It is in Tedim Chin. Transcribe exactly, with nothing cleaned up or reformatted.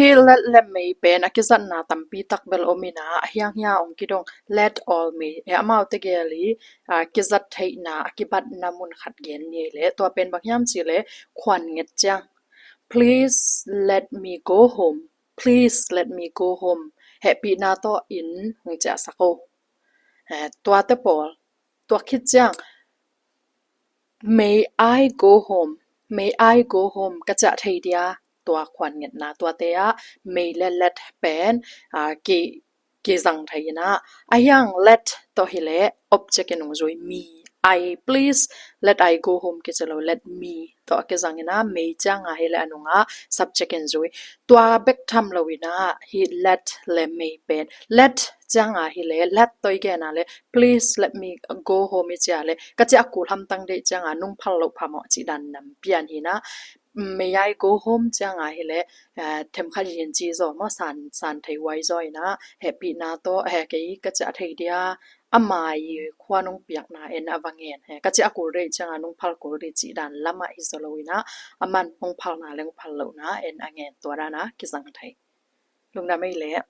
Hih let le may pen a kizatna tampi tak bel om in ah, a hiang hia ong kidong let or may, eh, amaute gel i, ah, kizat theihna a kibatna mun khat gen ni ei leh, tua pen bang hiam cih leh khuan nget ciang, "Please let me go home. Please let me go home." Hehpihna tawh inn hong ciahsak o. Eh, tuate pawl, tua khit ciang, "May I go home? May I go home?" Ka ciah thei dia, tua khuan ngetna tuate ah may le let pen, ah, ki, kizang thei in ah, a hiang let tawh hi leh object in ong zui, me, I, please, let I go home kici lo, let me tawh a kizang in ah, may ciang a hi leh a nungah subject in zui. Tua bek tham lo in ah, hih let le may pen, let ciang a hi leh, let tawh i gen a leh, "Please let me go home," i ci a leh, ka ciah kul hamtang deih ciang a nung phal loh phamawh cih dan nam pian hi in ah, "May I go home?" ciang a hi leh, eh, themkhat yin ci zaw maw, san, san thei huai zaw in ah, hehpihna tawh, "Eh, kei ka ciah thei dia, ama i khua nong piakna en a va ngen. Eh, ka ciah kul deih ciang a nung phal kul dih," cih dan lamah hi zaw lo in ah, aman hong phalna le hong phal lohna en a ngen, tua dan a kizang thei. Lungdam ei leh.